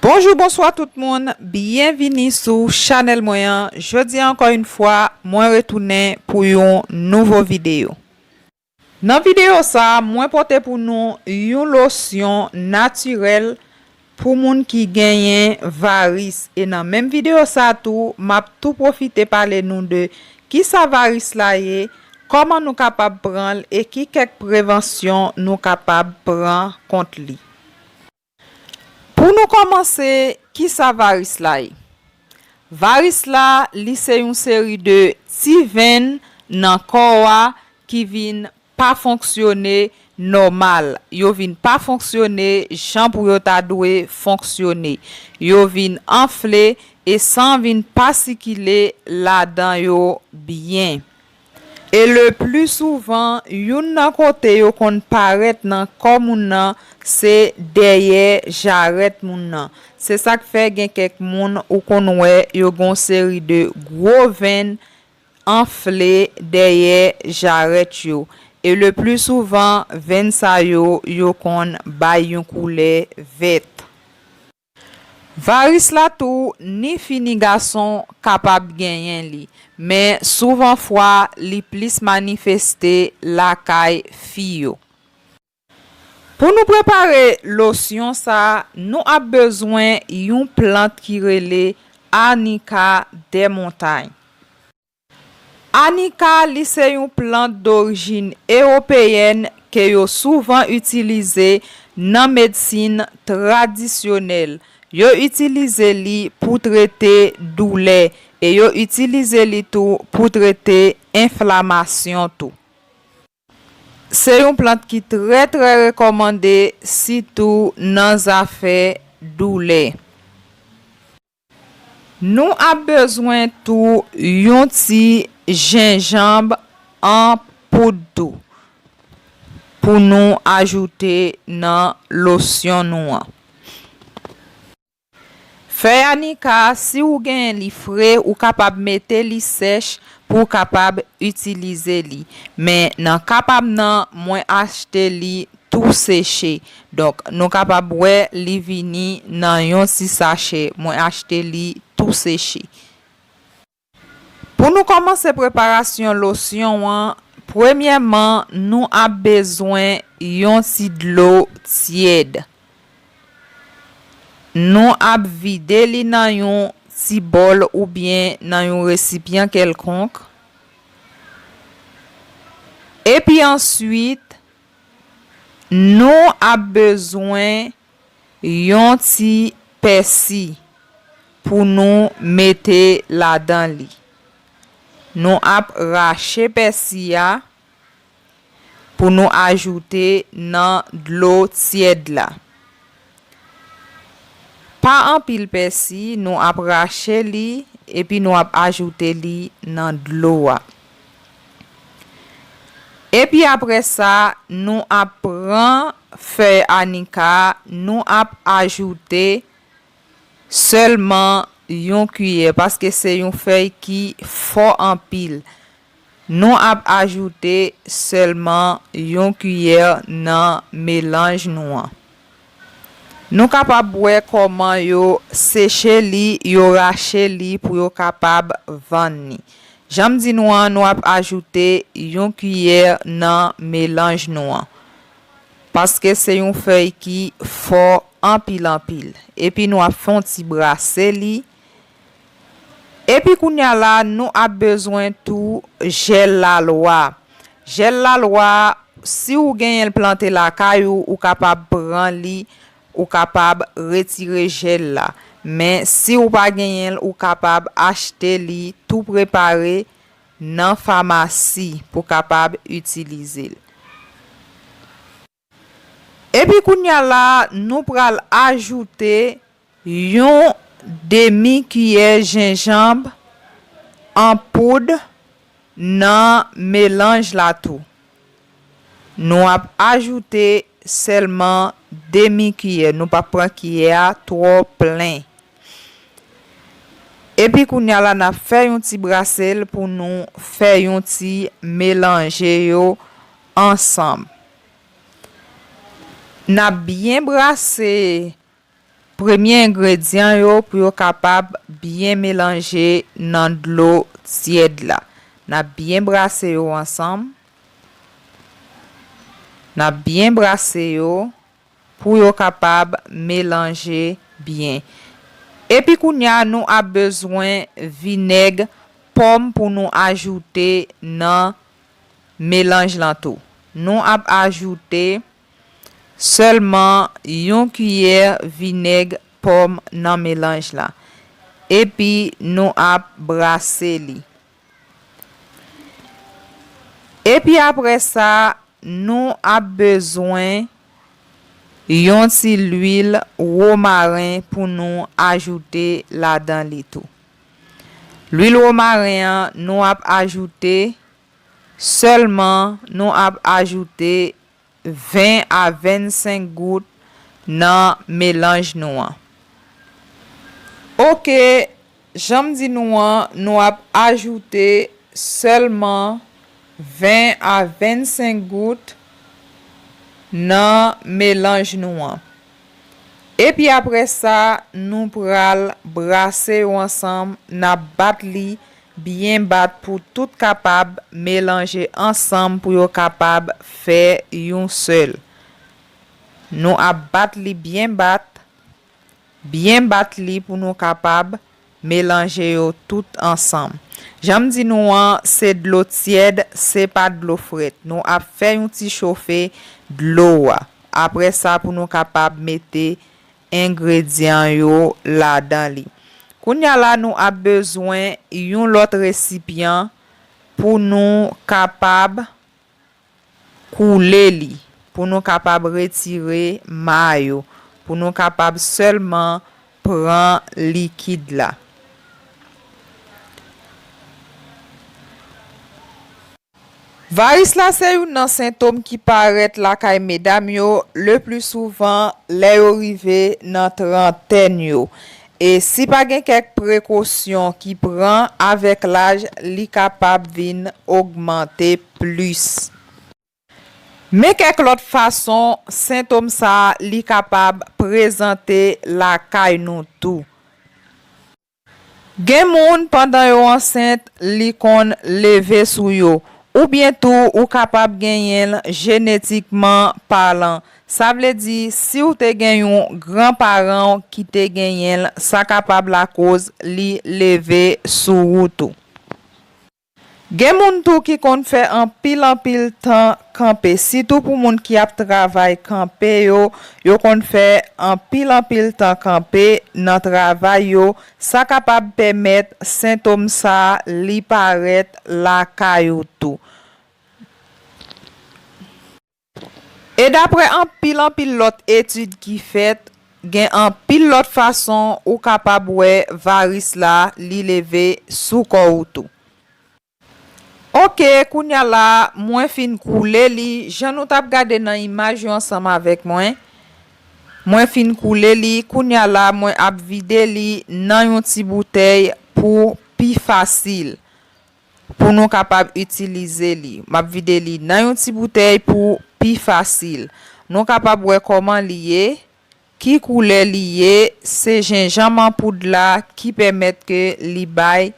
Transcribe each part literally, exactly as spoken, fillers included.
Bonjou, bonswa tout moun, byenvini sou chanèl mwen an. Jodi a, ankò yon fwa, mwen retounen pou yon nouvo videyo. Nan videyo sa a, mwen pote pou nou yon losyon natirèl pou moun ki genyen varis. E nan menm videyo sa a tou, m ap tou pwofite pale nou de kisa varis la ye, kòman nou kapab pran l e ki kèk prevansyon nou kapab pran kont li. Pou nou kòmanse, kisa varis la ye? Varis la, li se yon seri de ti venn nan kò a ki vin pa fonksyone nòmal. Yo vin pa fonksyone jan pou yo ta dwe fonksyone. Yo vin anfle e san vin pa sikile ladan yo byen. E le pli souvan, youn nan kote yo konn parèt nan kò moun nan, se dèyè jarèt moun nan. Se sa k fè gen kèk moun ou konn wè yo gen yon seri de gwo venn anfle dèyè jarèt yo. E le pli souvan, venn sa yo, yo konn bay yon koulè vèt. Varis la tou, ni fi ni gason kapab genyen li, men souvan fwa li plis manifeste lakay fi yo. Pou nou prepare losyon sa, nou ap bezwen yon plant ki rele Arnica des montagnes. Arnica, li se yon plant dorijin ewopeyèn ke yo souvan itilize nan medsin tradisyonèl. Yo itilize li pou trete doulè e yo itilize li tou pou trete enflamasyon tou. Se yon plant ki trè, trè rekòmande, sitou nan zafè doulè. Nou ap bezwen tou yon ti jenjanm an poud tou pou nou ajoute nan losyon nou an. Fèy Arnica, si ou genyen li fre, ou kapab mete li sèch pou w kapab itilize li. Men nan ka pa m nan, mwen achte li tou seche. Donk, nou kapab wè li vini nan yon ti sachè. Mwen achte li tou seche. Pou nou kòmanse preparasyon losyon an, premyèman, nou ap bezwen yon ti dlo tyèd. Nou ap vide li nan yon ti bòl oubyen nan yon resipyan kèlkonk. Epi answit, nou ap bezwen yon ti pèsi pou nou mete ladan li. Nou ap rache pèsi a pou nou ajoute nan dlo tyèd la. Pa anpil pèsi, nou ap rache li epi nou ap ajoute li nan dlo a. Epi apre sa, nou ap pran fèy Arnica, nou ap ajoute sèlman yon kiyè, paske se yon fèy ki fò anpil. Nou ap ajoute sèlman yon kiyè nan melanj nou an. Nou kapab wè kòman yo seche li, yo rache li pou yo kapab vann li. Jan m di nou an, nou ap ajoute yon kiyè nan melanj nou an. Paske se yon fèy ki fò anpil, anpil. Epi nou ap fè yon ti brase li. Epi kounye a la, nou ap bezwen tou jèl lalwa. Jèl lalwa, si ou genyen l plante lakay ou, ou kapab pran li, ou kapab retire jèl la. Men si ou pa genyen l, ou kapab achte li tou prepare nan famasi pou kapab itilize l. Epi kounye a la, nou pral ajoute yon demi kiyè jenjanm an poud nan melanj la tou. Nou ap ajoute sèlman demi kiyè. Nou p ap pran kiyè a twò plen. Epi kounye a la, n ap fè yon ti brase l pou nou fè yon ti melanje yo ansanm. N ap byen brase premye engredyan yo pou yo kapab byen melanje nan dlo tyèd la. N ap byen brase yo ansanm. N ap byen brase yo pou yo kapab melanje byen. Epi kounye a, nou ap bezwen vinèg pòm pou nou ajoute nan melanj lan tou. Nou ap ajoute sèlman yon kiyè vinèg pòm nan melanj la. Epi nou ap brase li. Epi apre sa, nou ap bezwen yon ti lwil womaren pou nou ajoute ladan li tou. Lwil womaren an, nou ap ajoute sèlman, nou ap ajoute ven a vennsenk gout nan melanj nou an. Oke, jan m di nou an, nou ap ajoute sèlman ven a vennsenk gout nan melanj nou an. Epi apre sa, nou pral brase yo ansanm, n ap bat li byen bat pou tout kapab melanje ansanm pou yo kapab fè yon sèl. Nou ap bat li byen bat, byen bat li pou nou kapab melanje yo tout ansanm. Jan m di nou an, se dlo tyèd, se pa dlo frèt. Nou ap fè yon ti chofe dlo a. Apre sa, pou nou kapab mete engredyan yo ladan li. Kounye a la, nou ap bezwen yon lòt resipyan pou nou kapab koule li, pou nou kapab retire ma yo, pou nou kapab sèlman pran likid la. Varis la se youn nan sentòm ki parèt lakay medam yo le pli souvan lè yo rive nan trantèn yo. E si pa gen kèk prekosyon ki pran avèk laj, li kapab vin ogmante plis. Men kèk lòt fason sentòm sa a li kapab prezante lakay nou tou. Gen moun, pandan yo ansent, li konn leve sou yo. Oubyen tou, ou kapab genyen l jenetikman palan. Sa vle di, si w te gen yon granparan w ki te genyen l, sa kapab lakoz li leve sou ou tou. Gen moun tou ki konn fè anpil, anpil tan kanpe, sitou pou moun ki ap travay kanpe yo, yo konn fè anpil, anpil tan kanpe nan travay yo, sa kapab pèmèt sentòm sa a li parèt lakay ou tou. E daprè anpil, anpil lòt etid ki fèt, gen anpil lòt fason ou kapab wè varis la li leve sou kò ou tou. Oke, kounye a la, mwen fin koule li, jan nou t ap gade nan imaj yo ansanm avèk mwen. Mwen fin koule li, kounye a la, mwen ap vide li nan yon ti boutèy pou pi fasil, pou nou kapab itilize li. M ap vide li nan yon ti boutèy pou pi fasil. Nou kapab wè kòman li ye, ki koulè li ye, se jenjanm an poud la ki pèmèt ke li bay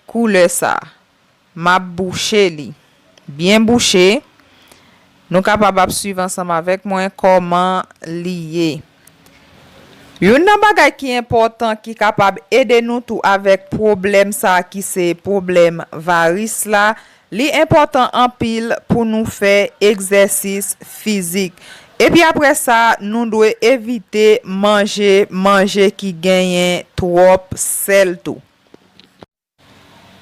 koulè sa. M ap bouche li. Byen bouche. Nou kapab ap swiv ansanm avèk mwen kòman li ye. Youn nan bagay ki enpòtan ki kapab ede nou tou avèk pwoblèm sa a ki se pwoblèm varis la, li enpòtan anpil pou nou fè egzèsis fizik. Epi apre sa, nou dwe evite manje manje ki genyen twòp sèl tou.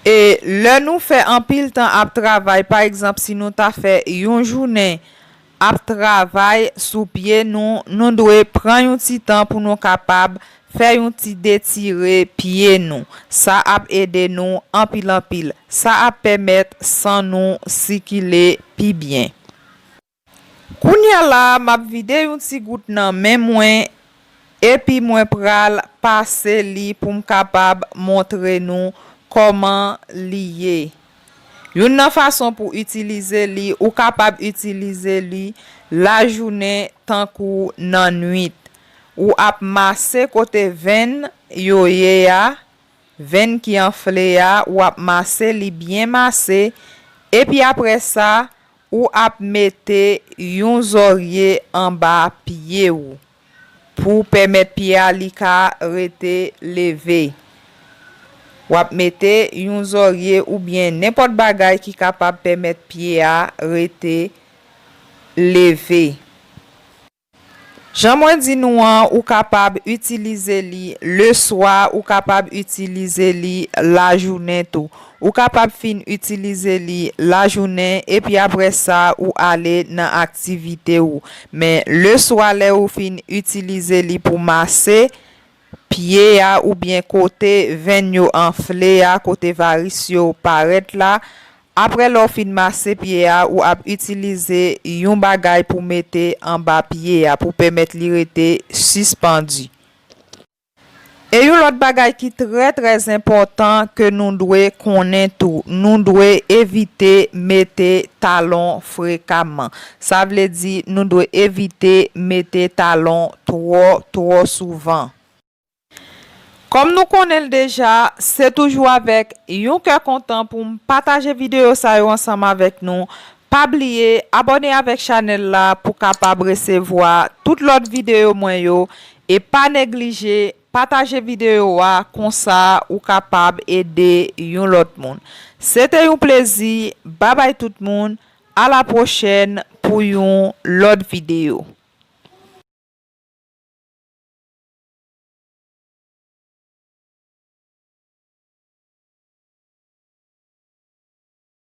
E lè nou fè anpil tan ap travay, pa egzanp, si nou ta fè yon jounen ap travay sou pye nou, nou dwe pran yon ti tan pou nou kapab fè yon ti detire pye nou. Sa ap ede nou anpil anpil. Sa ap pèmèt san nou sikile pi byen. Kounye a la, m ap vide yon ti gout nan men mwen, epi mwen pral pase li pou m kapab montre nou kòman li ye. Youn nan fason pou itilize li, ou kapab itilize li lajounen tankou nan nwit. Ou ap mase kote venn yo ye a, venn ki anfle a, ou ap mase li byen mase, epi apre sa, ou ap mete yon zòrye anba pye w pou pèmèt pye a li ka rete leve. W ap mete yon zòrye oubyen nenpòt bagay ki kapab pèmèt pye a rete leve. Jan mwen di nou an, ou kapab itilize li leswa, ou kapab itilize li lajounen tou. Ou kapab fin itilize li lajounen, epi apre sa, ou ale nan aktivite ou. Men leswa, lè ou fin itilize li pou mase pye a oubyen kote venn yo anfle a, kote varis yo parèt la, apre lè w fin mase pye a, ou ap itilize yon bagay pou mete anba pye a pou pèmèt li rete sispandi. E yon lòt bagay ki trè, trè enpòtan ke nou dwe konnen tou, nou dwe evite mete talon frekaman. Sa vle di, nou dwe evite mete talon twò, twò souvan. Kòm nou konnen l deja, se toujou avèk yon kè kontan pou m pataje videyo sa yo ansanm avèk nou. Pa bliye abòne avèk chanèl la pou kapab resevwa tout lòt videyo mwen yo. E pa neglije pataje videyo a, konsa ou kapab ede yon lòt moun. Se te yon plezi. Babay tout moun. A la pwochèn pou yon lòt videyo.